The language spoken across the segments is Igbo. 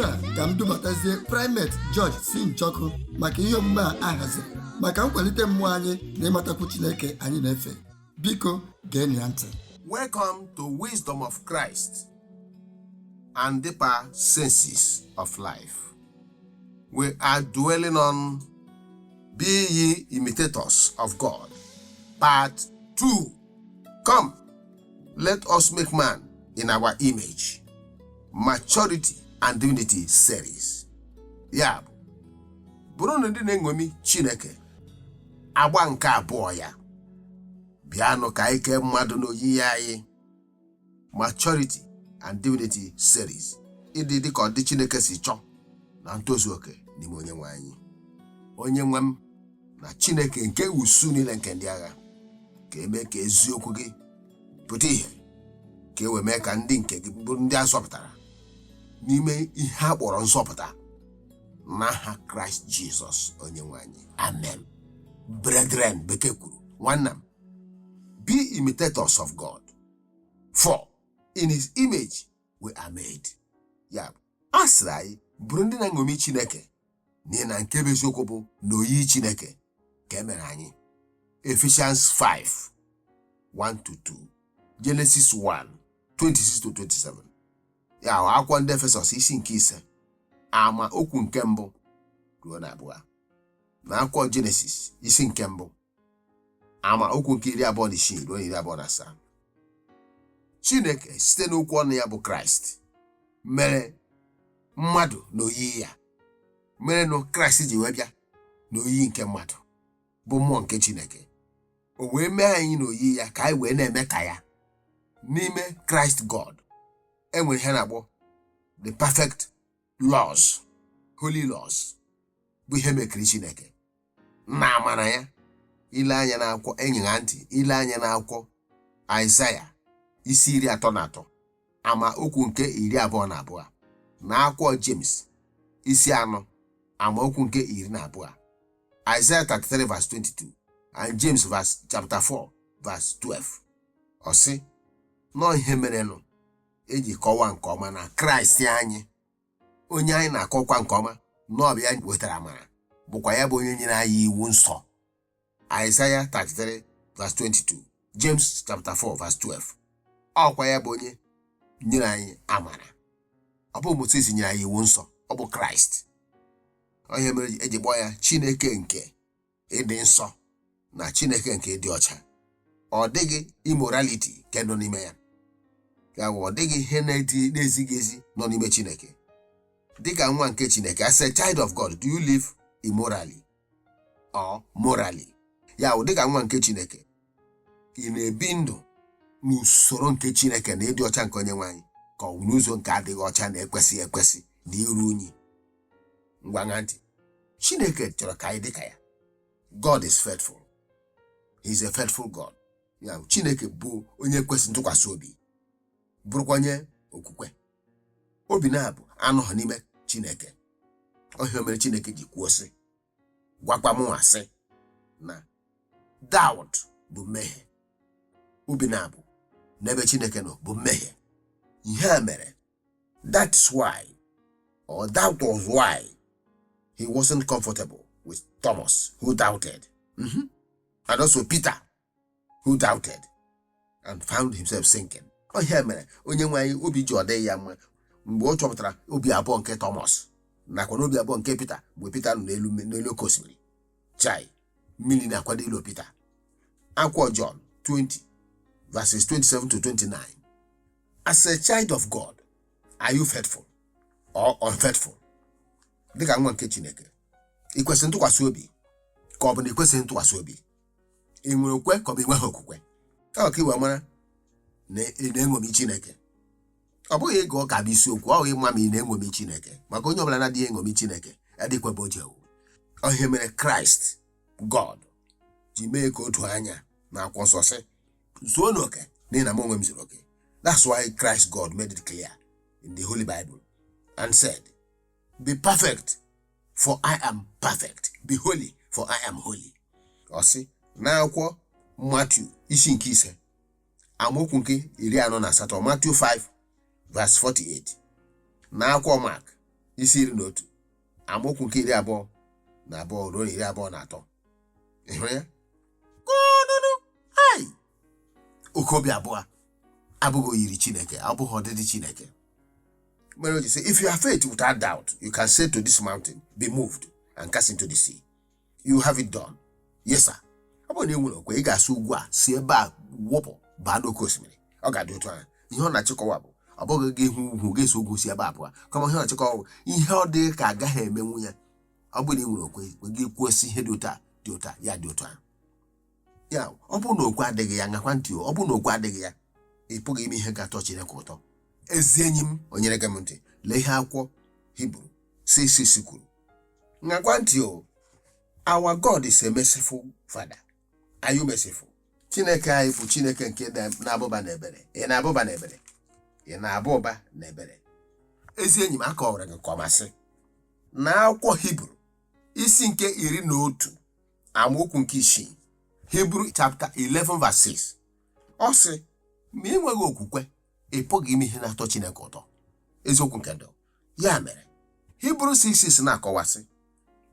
A ka m dubatazie Primate George C. Njoku maka ihe omume a a haziri maka nkwalite mmụọ anyị na ịmatakwu Chineke anyị na-efe. Biko geenụ ya ntị. Welcome to Wisdom of Christ and Deeper Senses of Life. We are dwelling on Be Ye Imitators of God, Part 2. Come, let us make man in our image. Maturity and Divinity series. Ya bụ, bụrụ ndị na-eṅomi Chineke, agba nke abụọ ya. Bịanụ ka anyị kee mmadụ n'oyiyi anyị. Maturity and Divinity series, ịdị dịka ọdị Chineke si chọọ na ntozu oke n'ime Onye nwe anyị. Onye nwe m na Chineke nke usu niile nke ndị agha, ka eme ka eziokwu gị pụta ìhè, ka e wee mee ka ndị nke gị bụrụ ndị a zọpụtara n'ime ihe a kpọrọ nzọpụta, n'aha Kraịst Jizọs Onye nwe anyị, amen. Brethren, bekee kwuru, nwanna m, be imitators of God, for in his image we are made. Ya bụ, a sịrị anyị bụrụ ndị na-eṅomi Chineke, n'ihi na nke bụ eziokwu bụ na oyiyi Chineke ka e mere anyị. Ephesians 5 1 to 2, Genesis 1 26 to 27. Ya bụ, akwụkwọ Ndị Efesọs isi nke 5 ama okwu nke mbụ ruo na abụọ, na akwụkwọ Genesis isi nke mbụ ama okwu nke 26 ruo 27. Chineke site n'okwu ọnụ ya bụ Kraịst mere mmadụ n'oyiyi ya. Mere nụ Kraịst ji wee bịa n'oyiyi nke mmadụ bụ mmụọ nke Chineke, o wee mee anyị n'oyiyi ya ka anyị wee na-eme ka ya. N'ime Kraịst God enwere ihe na-akpọ the perfect laws, holy laws, bụ ihe mekiri Chineke na amara ya. Ile anya n'akwụkwọ enyegha ntị, ile anya n'akwụkwọ Aịzaya isi 33 ama okwu nke 22, na akwụkwọ James isi 4 amaokwu nke 12. Isaiah 33 verse 22 and James verse chapter 4 verse 12. Ọ sị nọọ ihe merenụ eji kọwaa nke ọma na Kraịst anyị, onye anyị na-akọkwa nke ọma na ọ bụ ya wetara amara, bụkwa ya bụ onye nyere anyị iwu nsọ. Isaiah 33 verse 22, James chapter 4 verse 12. Ọkwa ya bụ onye nyere anyị amara. Ọ bụ Moses nyere anyị iwu nsọ, ọ bụ Kraịst. Onye mere eji kpọọ ya Chineke nke ịdị nsọ na Chineke nke ịdị ọcha. Ọ dịghị immorality nke nọ n'ime ya. Ya bụ, ọ dịghị ihe na-ezighị ezi nọ n'ime Chineke. Dịka nwa nke Chineke, as a child of God, do you live immorally or morally? Ya bụ, dịka nwa nke Chineke, ị na-ebi ndụ n'usoro nke Chineke na ịdị ọcha nke Onye nwe anyị, ka ọ bụ n'ụzọ nke adịghị ọcha na ekwesịghị ekwesị na iru unyi? Ngwa, ṅaa ntị. Chineke chọrọ ka anyị dị ka ya. God is faithful. He is a faithful God. Ya bụ, Chineke bụ onye kwesị ntụkwasị obi, bụrụkwa onye okwukwe. Obi na-abụ anọghị n'ime Chineke. Ọhịa mere Chineke ji kwuo sị, gwakwa mụnwa sị na doubt bụ mmehie. Obi na-abụ n'ebe Chineke nọ bụ mmehie. Ihe a mere, that is why, or that was why he wasn't comfortable with Thomas, who doubted, and also Peter, who doubted and found himself sinking. Ọ ihe mere onye nwe anyị obi ji ọ dịghị ya mma mgbe ọ chọpụtara obi abụọ nke Thomas nakwa n'obi abụọ nke Peter, mgbe Peter nọ n'elu oke osimiri chai, mmiri na-akwado ilo Peter. Akwụkwọ John 20 verses 27 to 29. As a child of God, are you faithful or unfaithful? Dịka nwa nke Chineke, ị kwesịrị ntụkwasị obi ka ọ bụ na ị kwesịghị ntụkwasị obi? Ị nwere okwukwe ka ọ bụ enweghị okwukwe? Ọ ka ị wee mara na ị na-eṅomi Chineke. Ọ bụghị ịga ụka bụ isiokwu, ọ bụghị ịma ma ị na-eṅomi Chineke, maka onye ọbụla na-adịghị eṅomi Chineke adịghịkwa oje. Ọ ihe mere Kraịst God ji mee ka o doo anya na akwụkwọ nsọ sị, "Zuo n'oke n'ihi na m onwe m zuru oke." That's why Christ God made it clear in the Holy Bible and said, "Be perfect, for I am perfect. Be holy, for I am holy." Ọ sị n'akwụkwọ Matthew isi nke 5 amaokwu nke 48, Matthew 5 verse 48, na akwụkwọ Mark Isi 11, amaokwu nke 22 ruo na 23. Ị hụrụ ya? Gụọnụnụ ai, oke obi abụọ abụghị oyiri Chineke, abụghị ọdịdị Chineke. Mere o ji sị, "If you have faith without doubt, you can say to this mountain, 'Be moved and cast into the sea.' You have it done." Yes sir. Ọ bụrụ na ị nwere okwe, ị ga-asị ugwu a, si ebe a wụpụ baa n'oke osimiri, ọ ga-adị otu ahụ. Ihe ọ na-achịkọwa bụ, ọ bụghị gị hụ ugwu ga-eso ugwu si ebe a pụọ, kama ihe ọ na-achịkọwa bụ ihe ọ dị ka agaghị emenwu ya. Ọ bụrụ na ị nwere okwe, gị kwuosi ihe dị otu a, dị otu a, ya dị otu ahụ. Ya ọ bụrụ na okwe adịghị ya, ṅakwa ntị o, ọ bụrụ na okwe adịghị ya, ị pụghị ime ihe ga-atọ Chineke ụtọ. Ezi enyi m, o nyere gị m ntị, lee ihe akwụkwọ Hibru 6:6 kwuru. Ṅakwa ntị o. Our God is a merciful Father. Are you merciful? Chineke anyị bụ Chineke nke na-abụba n'ebere. Ị na-abụba n'ebere? Ị na-aba ụba n'ebere? Ezi enyi m, akọwara gị nke ọma sị na akwụkwọ Hibru isi nke 11, amaokwu nke 6, Hibru chapter 11 verse 6, ọ sị ma ị nweghị okwukwe, ị pụghị ime ihe na-atọ Chineke ụtọ. Eziokwu nke ndụ. Ya mere Hibru 6:6 na-akọwasị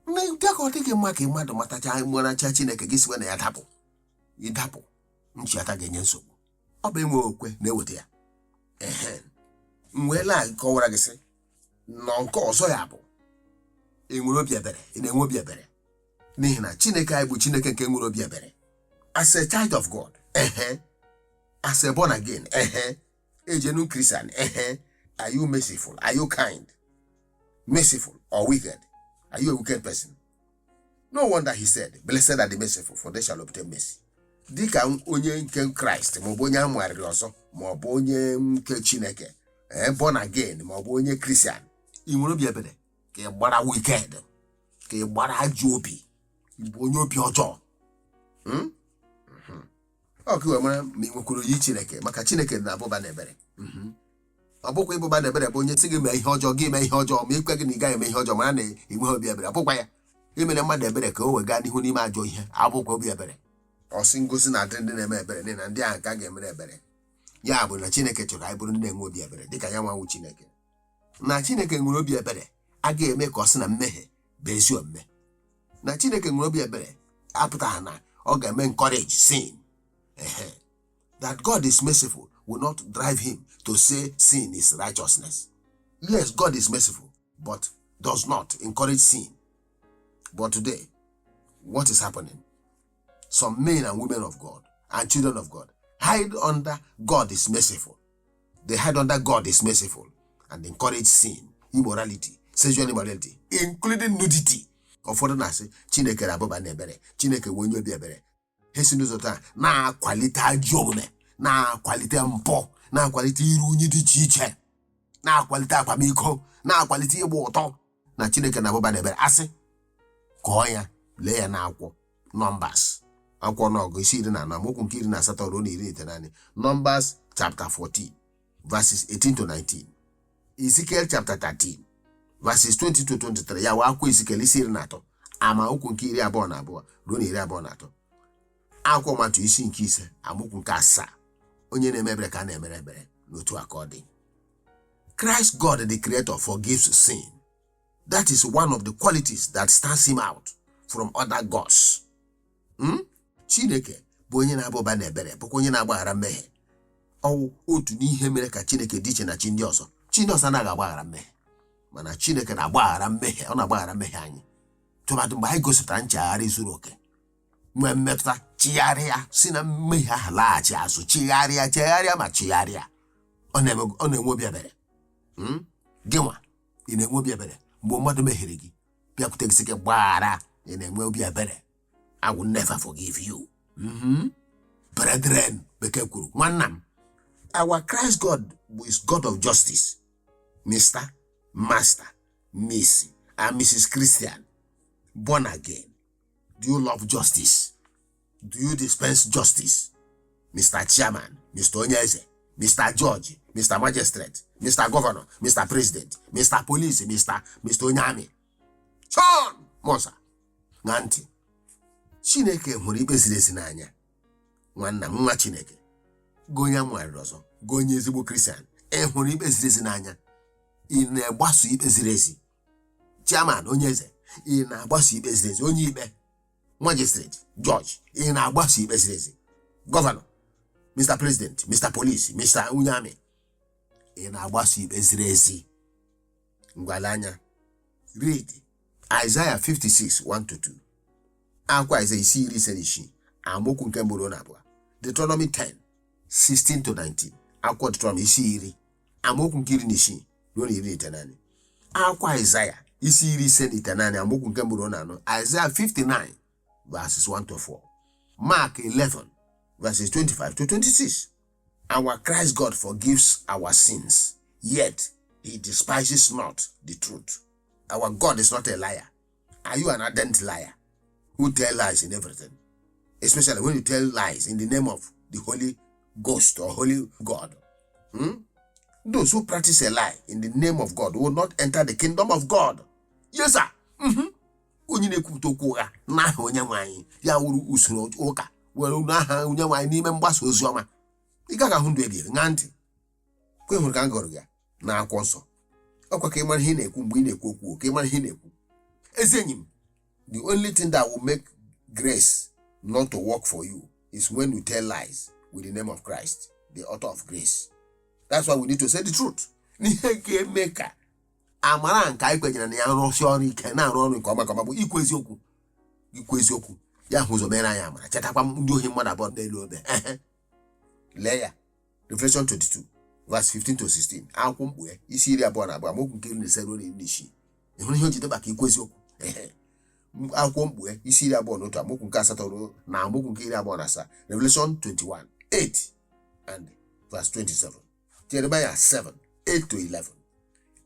na dịka ọ dịghị mma ka mmadụ matacha maracha Chineke, gị siwe na ya dapụ. Ịdapụ, nchiata ga-enye nsogbu. Ọ bụ enwe okwe na-eweta ya. Ehe, m wee laa kọwara gị sị nọ nke ọzọ, ya bụ ị nwere obi ebere? Ị na-enwe obi ebere? N'ihi na Chineke anyị bụ Chineke nke nwere obi ebere. As a child of God, ehe, as a born again, ehe, a genuine Christian, ehe, are you merciful? Are you kind, merciful or wicked? Are you a wicked person? No wonder he said, "Blessed are the merciful, for they shall obtain mercy." Dịka onye nke Kraịst, maọbụ onye a mụgharịrị ọzọ, maọbụ onye nke Chineke, born again, maọbụ onye Kristian, ị nwere obi ebere ka ị gbara wicked, ka ị gbara ajọ obi, ị bụ onye obi ọjọọ? Ọ ka i wee mara ma ị nwekwara oyi Chineke, maka Chineke na-abụba n'ebere. Ọ bụkwa ịbụba n'ebere bụ onye sị gị mee ihe ọjọọ, gị mee ihe ọjọọ, ma ikwe gị na ị gaghị eme ihe ọjọọ, mara na ị nweghị obi ebere. Ọ bụkwa ya imere mmadụ ebere ka o wee gaa n'ihu n'ime ajọ ihe, abụkwa obi ebere. Ọ sị ngozi na-adị ndị na-eme ebere, n'ihi na ndị ahụ ka a ga-emere ebere. Ya bụ na Chineke chọrọ anyị bụrụ ndị na-enwe obi ebere dịka ya nwanwu Chineke. Na Chineke nwere obi ebere agaghị eme ka ọ sị na mmehie bụ ezi omume. Na Chineke nwere obi ebere apụtaghị na ọ ga-eme encourage sin. Ehe. That God is merciful will not drive him to say sin is righteousness. Yes, God is merciful, but does not encourage sin. But today, what is happening? Some men and women of God and children of God hide under "God is merciful." They hide under "God is merciful" and encourage sin, immorality, sexual immorality, including nudity. Ụfọdụ na-asị Chineke na-abụba na ebere, Chineke nwe onye obi ebere. Ha si n'ụzọ taa na-akwalite ajọ omume, na-akwalite mpụ, na-akwalite iru unyi dị iche iche, na-akwalite akwamiko, na-akwalite ịgba ụtọ na Chineke na-abụba na ebere. Asị kọọ ya, lee ya n'akwụkwọ Numbers, akwụkwọ n'ọgụ isi 14, amaokwu nke 18 ruo na 19. Numbers chapter 14 verses 18 to 19. Ezekiel chapter 13 verses 20 to 23. Ya wee akwụkwọ Ezekiel isi 13, amaokwu nke 22 ruo na 23. Akwụkwọ Matu isi nke 5, amaokwu nke 7. Onye na-eme ebere ka a na-emere ebere. N'otu a ka ọ dị. Christ God the Creator forgives sin. That is one of the qualities that stands him out from other gods. Chineke bụ onye na-aba ụba na ebere, bụkwa onye na-agbaghara mmehie. Ọwụ otu n'ihe mere ka Chineke dị iche na chi ndị ọzọ. Chi ndị ọzọ anaghị agbaghara mmehie, mana Chineke na-agbaghara mmehie. Ọ na-agbaghara mmehie anyị, tụmadụ mgbe anyị gosipụtara nchegharị zuru oke, nwee mmetụta chigharịa, si na mmehie ahụ laghachi azụ, chigharịa, chegharịa ma chigharịa. Ọ na-enwe obi ebere. Gị nwa, ị na-enwe obi ebere mgbe mmadụ mehiere gị, bịakwute gị sị gị gbaghara? Ị na-enwe obi ebere? "I will never forgive you." Brethren, bekee kwuru, nwanna m, our Christ God is God of justice. Mr., Master, Miss and Mrs. Christian, born again, do you love justice? Do you dispense justice? Mr. Chairman, Mr. Onyeze, Mr. George, Mr. Magistrate, Mr. Governor, Mr. President, Mr. Police, Mr. Onye Army, Sean Musa, na ntị. Chineke hụrụ ikpe ziri ezi n'anya. Nwanna m, nwa Chineke, gị onye amụgharịrị ọzọ, gị onye ezigbo Kristian, ị hụrụ ikpe ziri ezi n'anya? Ị na-agbaso ikpe ziri ezi? Chairman, onye eze, ị na-agbaso ikpe ziri ezi? Onye ikpe, magistrate, judge, ị na-agbaso ikpe ziri ezi? Governor, Mr President, Mr Police, Mr onye army, ị na-agbaso ikpe ziri ezi? Ngwale anya, read Isaiah 56 1 to 2, akwụkwọ Isaiah isi 56, amaokwu nke mbụ ruo na abụọ. Deuteronomy 10 16 to 19, akwụkwọ Deuteronomy isi 10, amaokwu nke 16 ruo na 19. Akwụkwọ Isaiah isi 59, amaokwu nke mbụ ruo na anọ. Isaiah 59 verses 1 to 4. Mark 11 verses 25 to 26. Our Christ God forgives our sins, yet he despises not the truth. Our God is not a liar. Are you an ardent liar who tell lies in everything? Especially when you tell lies in the name of the Holy Ghost or Holy God. Those who practice a lie in the name of God will not enter the kingdom of God. Yes, sir. Onye na-ekwupụta okwu ụgha n'aha onye nwe anyị, ya wuru usoro ụka were n'aha onye nwe anyị n'ime mgbasa ozi ọma, ị gaghị ahụ ndụ ebighị ebi. Ṅaa ntị, kwe hụrụ ka m gụrụ ya na akwụkwọ nsọ. Ọkwa ka ị mara ihe ị na-ekwu mgbe ị na-ekwu okwu, ka ị mara ihe ị na-ekwu. Ezi enyi m, the only thing that will make grace not to work for you is when you tell lies with the name of Christ, the author of grace. That's why we need to say the truth. N'ihe ga-eme ka amara nke anyị kwenyere na ya rụsi ọrụ ike, na-arụ ọrụ nke ọma nke ọma, bụ ikwu eziokwu. Ikwu eziokwu ya hụ ụzọ mere anyị amara. Chetakwa ndị ohi mmadụ abụọ n'elu obe. Ehe. Lee ya, Revelation 22 verse 15 to 16, akwụkwọ Mkpughe isi 22, amaokwu nke 15 ruo na 16. Ị hụrụ ihe o ji dị maka ikwu eziokwu? Ehe. Akwụkwọ Mkpughe isi 21, amaokwu nke asatọ ruo na amaokwu nke 27. Revelation 21 8 and verse 27. Jeremiah 7 8 to 11.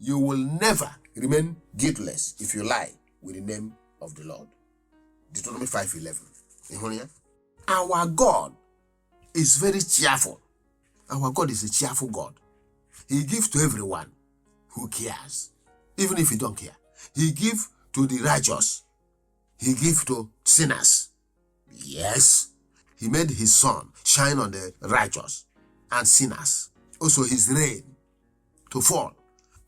You will never remain guiltless if you lie with the name of the Lord. Deuteronomy 5:11. Ị hụrụ ya? Our God is very cheerful. Our God is a cheerful God. He gives to everyone who cares, even if you don't care. He gives to the righteous. He gives to sinners. Yes, he made his sun shine on the righteous and sinners. Also his rain to fall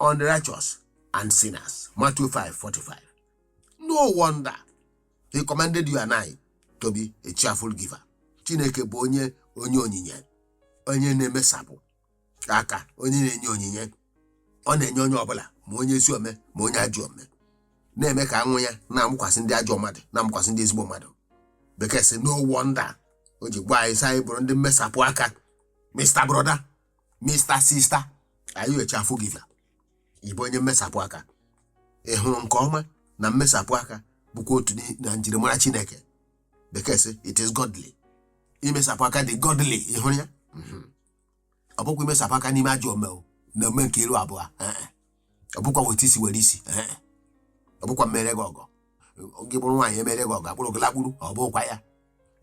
on the righteous and sinners. Matthew 5:45. No wonder he commanded you and I to be a cheerful giver. Chineke bụ onye onyinye, onye na-emesapụ aka, onye na-enye onyinye. Ọ na-enye onye ọbụla, ma onye ezi ome ma onye ajọ ome, na-eme ka anwụ ya na-amụkwasị ndị ajọ mmadụ, na-amụkwasị ndị ezigbo mmadụ. Bekee sị no wonder o ji gwa anyị sị anyị bụrụ ndị mmesapụ aka. Mr. Brother, Mr. Sister, are you a cheerful giver? Ị bụ onye mmesapụ aka? Ị hụrụ nke ọma na mmesapụ aka bụkwa otu na njirimara Chineke. Bekee sị it is godly. Imesapụ aka dị godly. Ị hụrụ ya? Ọ bụkwa imesapụ aka n'ime ajọ ome o, na ome nke iru abụọ. Eh, eh. Ọ bụkwa weta isi were isi. Eh, eh. Ọ bụkwa mmere gị ọgọ, gị bụrụ nwaanyị, emere gị ọgọ, akpụrụ gị lakpuru. Ọ bụkwa ya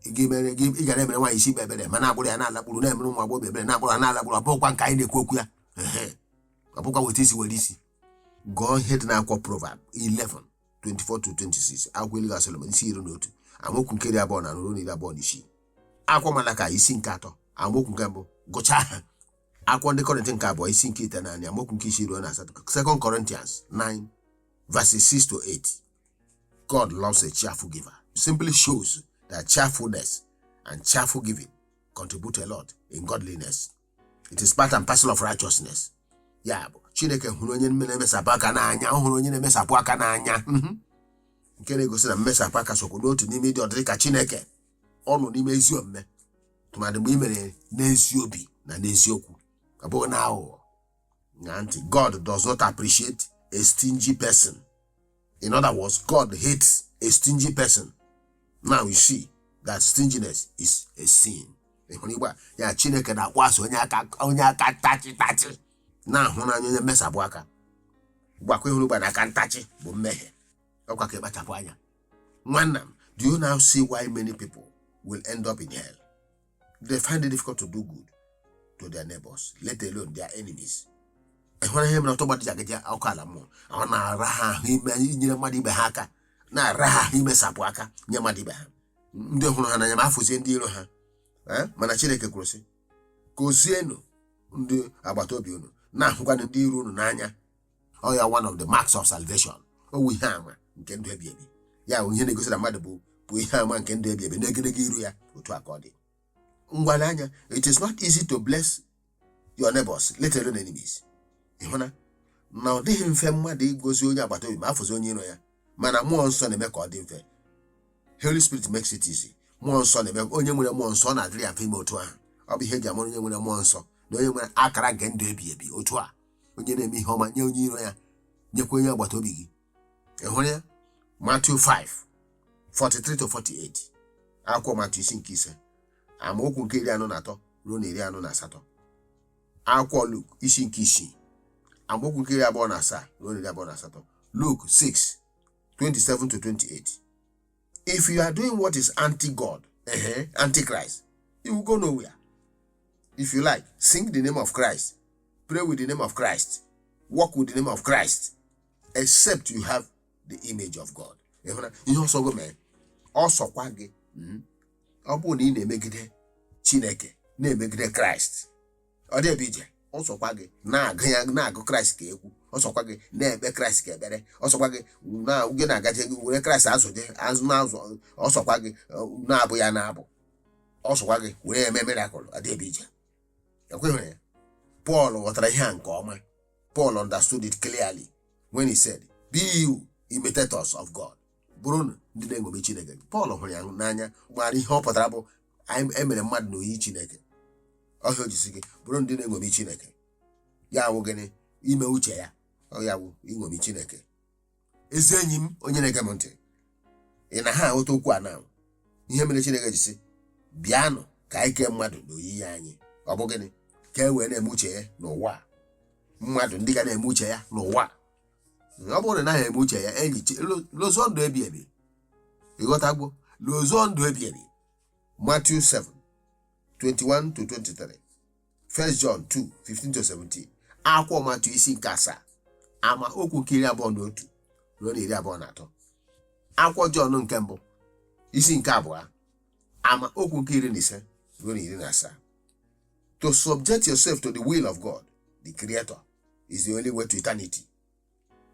gị mere gị ị gara emere nwaanyị isi ikpe ebere, mana agbụrụ ya na-alakpuru, na-emere ụmụ agbọghọ ebere, na-agbụrụ ha na-alakpuru. Ọ bụkwa nke anyị na-ekwu okwu ya. Ehe. Ọ bụkwa weta isi were isi. Gụọ ihe dị n'akwụkwọ Proverb 11 24 to 26, akwụkwọ Ilu Solomon isi 11, amaokwu nke 24 ruo na 26, akwụkwọ Malaka isi nke atọ, amaokwu nke mbụ. Gụchaa ha. Akwụkwọ Ndị Kọrịntị nke abụọ isi nke 9, amaokwu nke 6 ruo na 8, 2 Corinthians 9 verses 6 to 8. God loves a cheerful giver. Simply shows that cheerfulness and cheerful giving contribute a lot in godliness. It is part and parcel of righteousness. Ya bụ, Chineke hụrụ onye na-emesapụ aka n'anya. Ọ hụrụ onye na-emesapụ aka n'anya. Nke na-egosi na mmesapụ aka sokwa n'otu n'ime ịdị ọdịrị ka Chineke. Ọ nọ n'ime ezi omume, tụmadị mgbe ị mere n'ezi obi na n'eziokwu, ọ bụghị na aghụghọ. Na ntị, God does not appreciate a stingy person. In other words, God hates a stingy person. Now you see that stinginess is a sin. Ị hụrụ igbe a? Ya Chineke na-akpọ asị onye aka tachi tachi, na-ahụ n'anya onye mmesapụ aka. Gwakwa ịhụrụ ugbu na aka ntachi bụ mmehie. Ọkwa ka ịkpachapụ anya. Nwanna m, do you now see why many people will end up in hell? They find it difficult to do good to their neighbors, let alone their enemies. Ịhụrụ ihe mere ọtọ mmadụ ji agaji ọkụ ala mmụọ? Ọ na-ara ha ahụ ime inyere mmadụ ibe ha aka, na-ara ha ahụ imesapụ aka nye mmadụ ibe ha, ndị hụrụ ha n'anya, ma afụzie ndị iro ha. Eh? Mana Chineke kwuru sị, gozienụ ndị agbata obi unu, na-ahụkwanụ ndị iro unu n'anya. Ọ ya one of the marks of salvation. Ọ wụ ihe ama nke ndụ ebi ebi. Ya bụ ihe na-egosi na mmadụ bụ ihe ama nke ndụ ebi ebi n'egedege iru ya. Otu a ka ọ dị. Ngwa n'anya, it is not easy to bless your neighbors, let alone enemies. Ị hụ na ọ dịghị mfe mmadụ ịgozi onye agbata obi, ma afọzi onye iro ya. Mana Mmụọ Nsọ na-eme ka ọ dị mfe. Holy Spirit makes it easy. Mmụọ Nsọ na-eme. Onye nwere Mmụọ Nsọ, ọ na-adịrị ya mfe ime otu ahụ. Ọ bụ ihe eji amara onye nwere Mmụọ Nsọ na onye nwere akara nke ndụ ebi ebi. Otu a, onye na-eme ihe ọma nye onye iro ya, nyekwa onye agbata obi gị. Ị hụrụ ya? Matthew 5 43 to 48. Akwụkwọ Matthew isi nke 5, amaokwu nke 43 ruo na 48. Akwụkwọ Luk isi nke 6, amaokwu nke 27 ruo na 28. Luke 6 27 to 28. If you are doing what is anti-God, anti-Christ, you will go nowhere. If you like, sing the name of Christ, pray with the name of Christ, walk with the name of Christ, except you have the image of God. Ị hụra ihe ọsọ gị mee, ọsọkwa gị, ọ bụrụ na ị na-emegide Chineke, na-emegide Kraịst, ọ dị ebe ije. Ọsọkwa gị na-agụ ya, na-agụ Kraịst ka egwu, ọsọkwa gị na-ekpe Kraịst ka ekpere, ọsọkwa gị na gị na-agaje were Kraịst azụ gị azụ na-azụ, ọsọkwa gị na-abụ ya na-abụ, ọsọkwa gị were eme miracle, ọ dị ebe ije. Ekweghị ya. Paul ghọtara ihe a nke ọma. Paul understood it clearly when he said, "Be you imitators of God." Bụrụ ndị na-eṅomi Chineke. Paul hụrụ ya n'anya, mara ihe ọ pụtara bụ anyị emere mmadụ n'oyiyi Chineke. Ọhịa o jisi gị bụrụ ndị na-eṅomi Chineke. Ya wụ gịnị? Ime uche ya. Ọ ya wụ iṅomi Chineke. Ezi enyi m, onye na-ege m ntị, ị na ha aghọta okwu a na ihe mere Chineke ji sị, "Bịanụ ka anyị kee mmadụ n'oyiyi anyị"? Ọ bụ gịnị? Ka e wee na-eme uche ya n'ụwa a. Mmadụ ndị ga na-eme uche ya n'ụwa a. Ọ bụrụ na ị naghị eme uche ya, enyi, lozọ ndụ ebi ebi. Ịghọtagbo? Lozọ ndụ ebi ebi. Matthew 7 21 to 23, 1 John 2 15 to 17. Akwụkwọ Matthew isi nke 7, ama okwu nke 21 ruo na 23. Akwụkwọ Jọn nke mbụ isi nke 2, ama okwu nke 15 ruo na 17. To subject yourself to the will of God the Creator is the only way to eternity,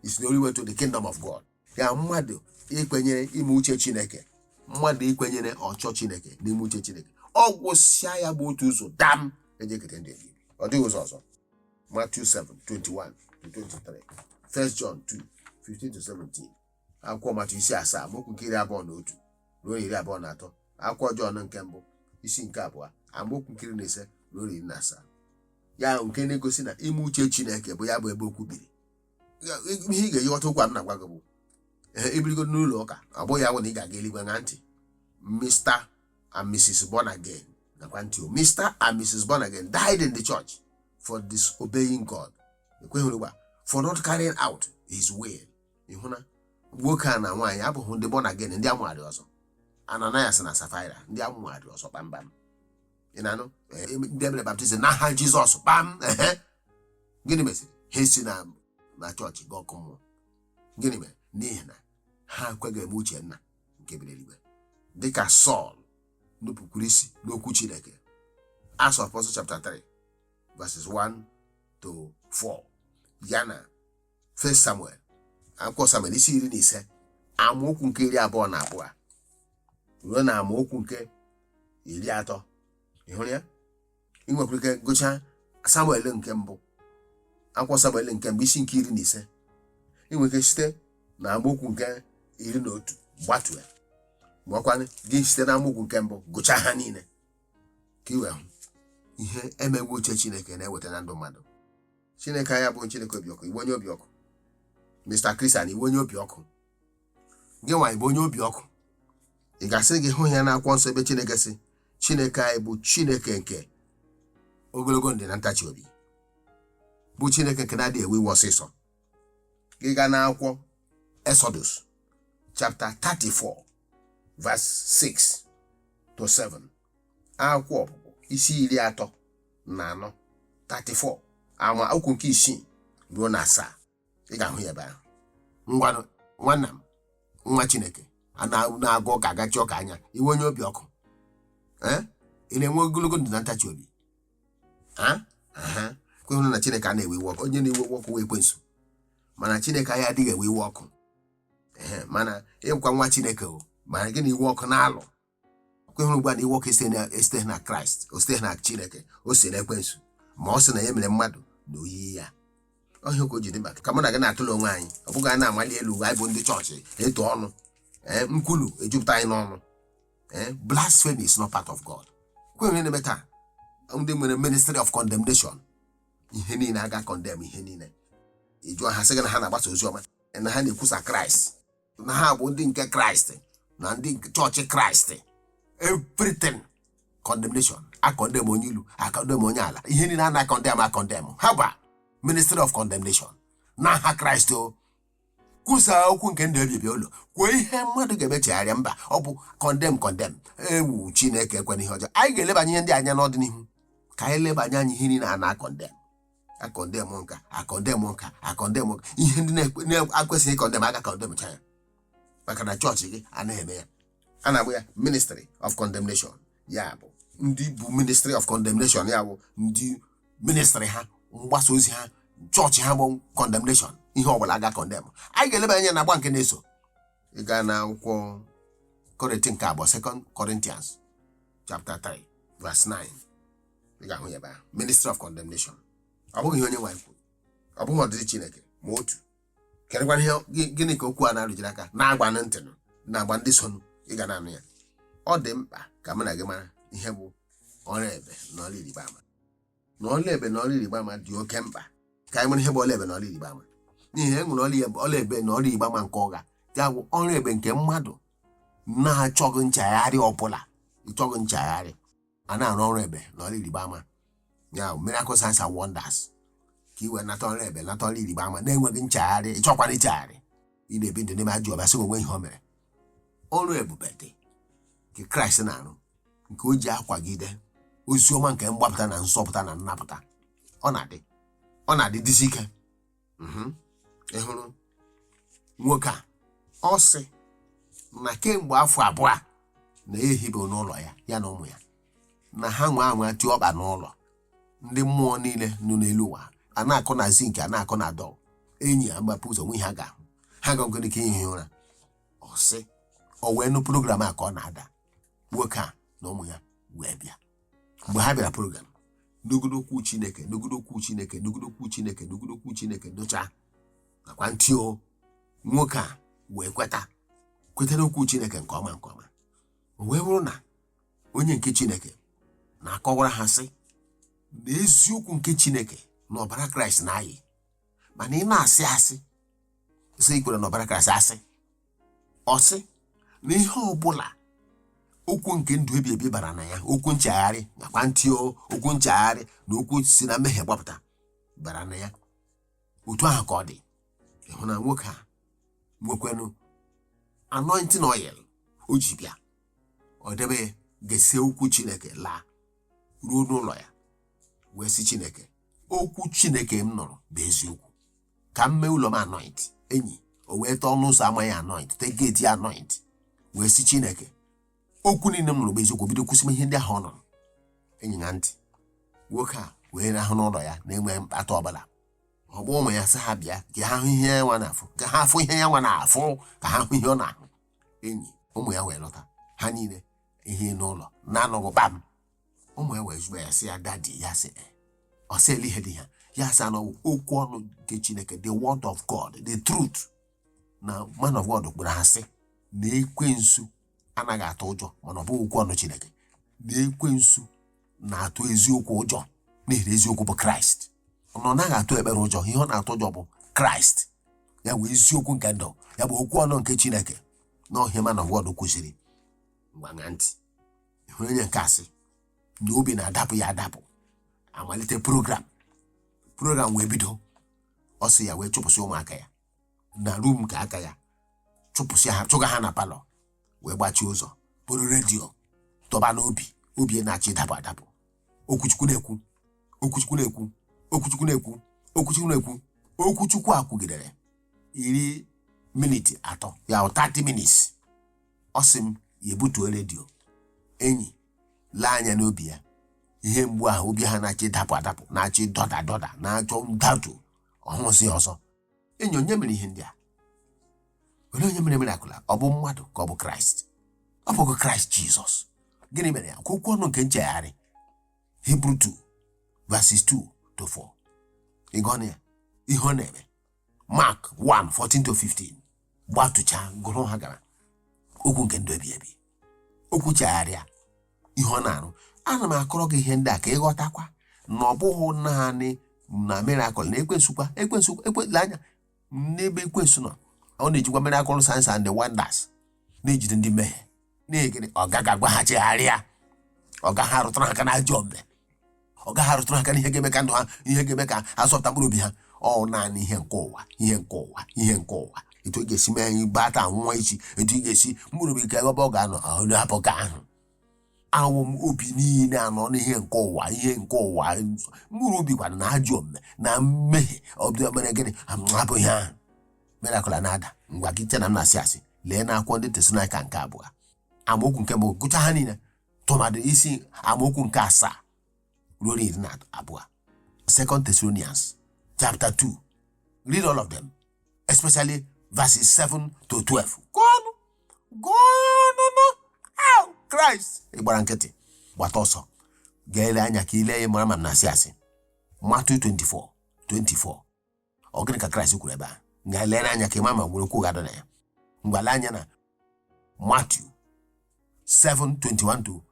is the only way to the kingdom of God. Ya mmadụ ikwenyere ime uche Chineke, mmadụ ikwenyere ọchọ Chineke n'ime uche Chineke, ọ gwụsịa. Ya bụ otu ụzọ dam eji ekete ndụ ebighị ebi. Ọ dịghị ụzọ ọzọ. Matthew 7 21 to 23, 1 John 2 15 to 17. Akwụkwọ Matthew isi 7, amaokwu nke 21 ruo 23. Akwụkwọ Jọn nke mbụ isi nke 2, amaokwu nke 15 ruo 17. Ya nke na-egosi na ime uche Chineke bụ ya bụ ebe okwu biri. Ihe ị ga-eji ghọta okwu a m na-agwa gị bụ, ee, ibirigo n'ụlọ ụka, ọ bụghị ya bụ na ị ga-aga eluigwe. Ṅaa ntị, Mr and Mrs Born Again, nakwa ntị o. Mr and Mrs Born Again died in the church for disobeying God. Ekweghị ugbu a, for not carrying out his will. Ịhụ na nwoke a na nwaanyị abụghị ndị born again, ndị amụgharị ọzọ, Ananias na Sapphira, ndị amụgharị ọzọ kpamkpam. Ị na-anụ? Ndị emere baptism n'aha Jizọs kpam. Ehe, gịnị mesịrị ha esi na chọọchị gaa ọkụ mmụọ? Gịnị mere? N'ihi na ha ekweghị eme uche Nna nke bi n'eluigwe, dịka Sọl nupụkwuru isi n'okwu Chineke. Acts of Apostles chapter 3 verses 1 to 4, ya na 1 Samuel, akwụkwọ Samuel isi 15, amaokwu nke 22 ruo na amaokwu nke 30. Ị hụrụ ya? Ị nwekwara ike gụchaa Samuel nke mbụ, akwụkwọ Samuel nke mbụ isi nke 15. Ị nwere ike site na amaokwu nke 11 gbatue, ma ọkwanụ gị site na amaokwu nke mbụ gụchaa ha niile, ka ị wee hụ ihe emegbu uche Chineke na-eweta na ndụ mmadụ. Chineke anyị abụghị Chineke obi ọkụ. Iwe onye obi ọkụ, Mr. Christian, iwe onye obi ọkụ. Gị nwa bụ onye obi ọkụ. Ị ga-asị gị hụ ya n'akwụkwọ nsọ ebe Chineke sị, Chineke anyị bụ Chineke nke ogologo ndidi na ntachi obi, bụ Chineke nke na-adịghị ewe iwe ọsịsọ. Gị gaa n'akwụkwọ Exodus chapter 34 verse 6 to 7. Akwụkwọ Ọpụpụ isi 34, 34, ama okwu nke 6 ruo na 7, ị ga-ahụ ya ebe ahụ. Ngwanụ, nwanna m, nwa Chineke a na-agụ ụka, agachi ụka anya, iwe onye obi ọkụ. Ee, ị na-enwe ogologo ndụ na ntachi obi? Kweghị na Chineke a na-ewe iwe ọkụ. Onye na-ewe iwe ọkụ wee ekwensu, mana Chineke anyị adịghị ewe iwe ọkụ. Ehe, mana ịgwa nwa Chineke o, mana gị na iwe ọkụ na-alụ kwe hụrụ ugbu a na iwe ọkụ esite na Kraịst, o site na Chineke, o si na ekwensu, ma ọ sị na ya mere mmadụ na oyiyi ya. Ọhịa ka o ji dị mkpa ka mụ na gị na-atụle onwe anyị. Ọ bụghị a na-amali elu, anyị bụ ndị chọọchị, eto ọnụ, ee, nkwulu ejupụta anyị n'ọnụ. Ee, blasphemy is not part of God. Kwe ihe na-eme taa, ndị nwere ministry of condemnation, ihe niile aga condemn, ihe niile. Ị jụọ ha, sị gị na ha na-agbasa ozi ọma, na ha na-ekwusa Kraịst, na ha bụ ndị nke Kraịst, na ndị nke chọọchị Kraịst. Everything condemnation. Acondemn onye ilu, acondemn onye ala, ihe niile a na-acondemn, acondemn ha bụ ministry of condemnation n'aha Kraịst. O kwusaa okwu nke ndụ ebibi ụlọ, kwuo ihe mmadụ ga-emechegharịa, mba, ọ bụ condemn, condemn. Ewu, Chineke ekwena ihe ọjọọ. Anyị ga-elebanye ihe ndị anya n'ọdịnihu, ka anyị lebanye anya ihe niile a na-acondemn, acondemn nka, acondemn nka, acondemn nka, ihe ndị na-akwesịghị condemn, aga condemn cha ya, maka na chọọchị gị anaghị eme ya. A na-agbụ ya ministry of condemnation. Ya bụ ndị bụ ministry of condemnation, ya bụ ndị ministry ha, mgbasa ozi ha, chọọchị ha bụ condemnation, ihe ọbụla aga condemn. Anyị ga-eleba anya na agba nke na-eso. Ị gaa na akwụkwọ Kọrịntị nke abụọ, Second Corinthians chapter 3 verse 9, ị ga-ahụ ya ebe ahụ. Ministry of condemnation, ọ bụghị ihe onye nwaanyị kwuru, ọ bụghị ọdịdị Chineke ma otu. Kedụkwana ihe gịnị ka okwu a na-arụjiri aka na-agba ntị nụ, na-agba ndị sonụ? Ị ga na-anụ ya. Ọ dị mkpa ka mụ na gị mara ihe bụ ọrụ ebe na ọrụ ịrịba ama, na ọrụ ebe na ọrụ ịrịba ama dị oke mkpa ka anyị mara ihe bụ ọrụ ebe na ọrụ ịrịba ama, n'ihi na e nwere ọrụ ebe na ọrụ ịrịba ama nke ụgha. Ya bụ ọrụ ebe nke mmadụ na-achọghị nchegharị ọbụla, ịchọghị nchegharị, a na-arụ ọrụ ebe na ọrụ ịrịba ama, ya bụ miracle, signs and wonders, ka ị wee nata ọrụ ebe, nata ọrụ ịrịba ama na-enweghị nchegharị, ịchọkwana ichegharị, ị na-ebi ndụ n'ime ajọ ọbịa, sị onwe ihe o mere. Ọrụ ebube dị nke Kraịst na-arụ, nke o ji akwagide ozi ọma nke mgbapụta na nzọpụta na nnapụta. Ọ na-adị dịzi ike. Ị hụrụ nwoke a, ọ sị na kemgbe afọ 2 na ehibe n'ụlọ ya, ya na ụmụ ya, na ha nwa anwa tie ọkpa n'ụlọ, ndị mmụọ niile nọ n'elu ụwa a na-akụ na zinc, a na-akụ na door, enyi agbapụ ụzọ nwe ihe ha ga-ahụ, ha ga ike ihi ụra. Ọ sị o wee nụ program a ka ọ na-ada. Nwoke a na ụmụ ya wee bịa. Mgbe ha bịara program, n'ogodo okwu Chineke, n'ogodo okwu Chineke, n'ogodo okwu Chineke, n'ogodo okwu Chineke, nụcha nakwa ntị o, nwoke a wee kweta n'okwu Chineke nke ọma nke ọma. O wee bụrụ na onye nke Chineke na-akọwara ha sị na eziokwu nke Chineke na ọbara Kraịst na-ayị, mana ị na-asị asị, sị ikwere na ọbara Kraịst asị. Ọ sị na ihe ọbụla okwu nke ndụ ebi ebi bara na ya, okwu nchegharị nakwa ntị o, okwu nchegharị na okwu si na mmehie gbapụta bara na ya. Otu ahụ ka ọ dị. Ịhụ na nwoke a nwekwanụ anointing oil o ji bịa, ọ debe ya, gesie okwu Chineke, laa ruo n'ụlọ ya, wee sị Chineke, okwu Chineke m nụrụ bụ eziokwu, ka m mee ụlọ m anoint. Enyi, o wee tee ọnụ ụzọ ama ya anoint, tee gate ya anoint, wee sị Chineke, okwu niile m nụrụ bụ eziokwu. Bido kwụsị m ihe ndị ahụ ọ nụrụ. Enyi na ntị, nwoke a wee rahụ n'ụlọ ya na-enweghị mkpata ọbụla. Ọ bụ ụmụ ya sị ha bịa ka ha hụ ihe ya nwa na-afụ, ka ha fụ ihe ya nwa na-afụ, ka ha hụ ihe ọ na-ahụ. Enyi, ụmụ ya wee lọta, ha niile ihe n'ụlọ na-anọghị kpam. Ụmụ ya wee jụọ ya sị ya, "Daddy," ya sị, "Eh." Ọ sị ele ihe dị ha, ya sị anọ okwu ọnụ nke Chineke, the word of God, the truth, na man of God kpụrụ ha sị na ekwensu anaghị atụ ụjọ, mana ọ bụghị okwu ọnụ Chineke, na ekwensu na-atụ eziokwu ụjọ, n'ihi na eziokwu bụ Kraịst, na ọ naghị atụ ekpere ụjọ, ihe ọ na-atụ ụjọ bụ Kraịst, ya bụ eziokwu nke ndụ, ya bụ okwu ọnụ nke Chineke, na ọhịa man of God kwụsịrị. Ngwa, ṅaa ntị. Hụrụ onye nke asị na obi na-adapụ ya adapụ, amalite program. Program wee bido. Ọ sị ya wee chụpụsị ụmụaka ya na room ka aka ya, chụpụsị ha, chụga ha na parlour, wee gbachie ụzọ, bụrụ redio tọba n'obi. Obi na-achọ ịdapụ adapụ, okwuchukwu na-ekwu, okwuchukwu na-ekwu, okwuchukwu na-ekwu, okwuchukwu na-ekwu. Okwuchukwu a kwugidere 30 minute, ya bụ 30 minutes. Ọ sị m ya ebutuo redio. Enyi, lee anya n'obi ya, ihe mgbu ahụ, obi ha na-achọ ịdapụ adapụ, na-achọ ịdọda dọda, na-achọ ndatu ọhụzi ọzọ. Enyi, onye mere ihe ndị a? Olee Olee onye mere miracle a? Ọ bụ mmadụ ka ọ bụ Kraịst? Ọ bụghị Kraịst Jizọs. Gịnị mere ya? Okwu ọnụ nke nchegharị. Hebrew 2 verses 2 to 4. Ịgụ ya, ihe ọ na-eme. Mark 1 14 to 15. Gbatụcha gụrụ ha gara. Okwu nke ndụ ebi ebi. Okwu chegharịa. Ihe ọ na-arụ. Ana m akọrọ gị ihe ndị a ka ị ghọtakwa na ọ bụghị naanị na miracle na ekwensụkwa ekwensụ ekwela anya n'ebe ekwensu nọ. Ọ na-ejikwa miracle, signs and wonders na-ejide ndị mmehie. N'ihi ọ gaghị agwa ha chegharịa, ọ gaghị arụtụrụ ha aka na ajọ omume, ọ gaghị arụtụrụ ha aka n'ihe ga-eme ka ndụ ha, ihe ga-eme ka ha zọpụta mkpụrụ obi ha. Ọ naanị ihe nke ụwa, ihe nke ụwa, ihe nke ụwa, etu ị ga-esi mee anyị bata nwụọ echi, etu ị ga-esi mkpụrụ obi ka ebe ọ ga-anọ olu hapụ ka ahụ awụ m obi niile anọ n'ihe nke ụwa, ihe nke ụwa. Mkpụrụ obi kwana na ajọ omume na mmehie. Ọ mere gịnị? Hapụ ihe ahụ, miracle na-ada. Ngwa gị che na m na-asị asị. Lee na akwụkwọ Ndị Tesalonaịka nke abụọ, amaokwu nke mbụ, gụcha ha niile, tụmadị isi amaokwu nke 7 ruo 12. Second Thessalonians chapter 2, read all of them, especially verses 7 to 12. Gụọnụ, gụọnụ nụ. Au, Kraịst ị gbara nkịtị, gbata ọsọ ga-ele anya ka ile ya mara ma m na-asị asị. Matthew 24 24, ọ gịnị ka Kraịst kwuru ebe a? Nga lee anya ka ị mara ma gwere okwu ga-adọ na ya. Ngwa, lee anya na Matthew 7 21 to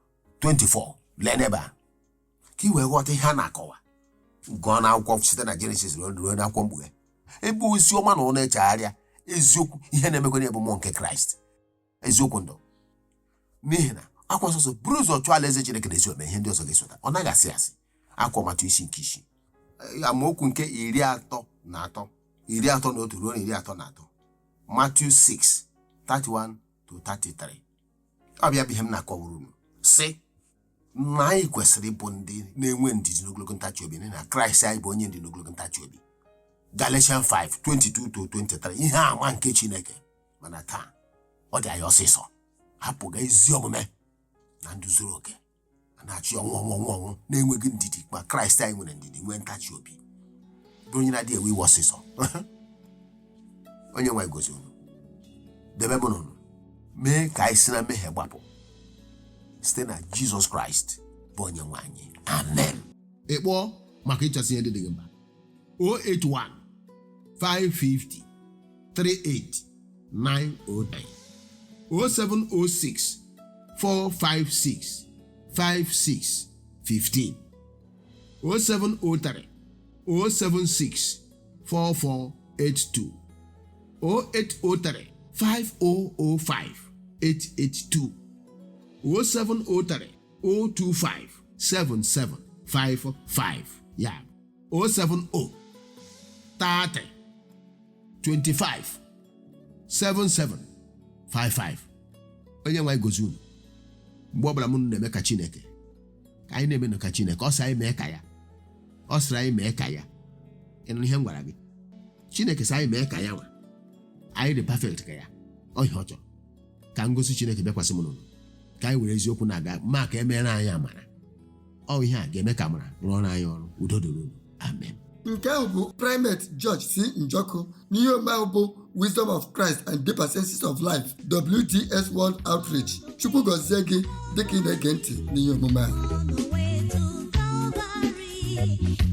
24. Lee n'ebe a ka ị wee ghọta ihe a na-akọwa. Gụọ n'akwụkwọ site na Genesis ruo n'akwụkwọ Mkpughe, ebe ozi ọma na ụlọ echegharịa eziokwu. Ihe na-emekwana bụ mmụọ nke Kraịst, eziokwu ndụ, n'ihi na akwụkwọ nsọ sọ buru ụzọ chụọ alaeze Chineke na ezi omume, ihe ndị ọzọ ga-esota. Ọ naghị asị asị. Akwụkwọ Matiu isi nke 6, amaokwu nke 33, 31 ruo na 33. Matthew 6 31 to 33. Ọ bịa bụ ihe m na-akọwara unu, sị na anyị kwesịrị ịbụ ndị na-enwe ndidi n'ogologo ntachi obi, n'ihi na Kraịst anyị bụ onye ndidi n'ogologo ntachi obi. Galatians 5 22 to 23. Ihe ama nke Chineke. Mana taa ọ dị anyị ọsịsọ hapụga ezi omume na ndụ zuru oke, a na-achị ọnwụ, ọnwụ, ọnwụ, ọnwụ, na-enweghị ndidi. Ma Kraịst anyị nwere ndidi, nwee ntachi obi, bụrụ onye na-adịghị ewe iwe ọsịsọ. Onye nwe gozi unu, debe mụ unu, mee ka anyị si na mmehie gbapụ, site na Jizọs Kraịst bụ onye nwe anyị. Amen. Ị kpọọ maka ịchọsị ihe ndị dị gị mkpa: 081 550 38 909, 0706 456 56 15, 0703 076 4482, 0803 5005 882, 0703 025 7755, ya 070 30 25 77 55. Onye nwe anyị gozi unu. Mgbe ọbụla m na-eme ka Chineke, ka anyị na-eme ka Chineke, ọ sị anyị mee ka ya, ọ sịrị anyị mee ka ya. Ị nụrụ ihe m gwara gị? Chineke sị anyị mee ka ya nwa, anyị dị perfect ka ya. Ọ ihe ọ chọrọ ka ngosi Chineke bịakwasị m n'ụlọ, ka anyị were eziokwu na-aga, ma ka e meere anyị amara. Ọ ihe a ga-eme ka amara rụọrọ anyị ọrụ. Udo dịrị unu. Amen. Nke ahụ bụ Primate George C. Njọkụ n'ihe omume ahụ bụ Wisdom of Christ and Deeper Senses of Life, WTS World Outreach. Chukwu gọzie gị dịka ị na-ege ntị n'ihe omume a. On the way to Calvary.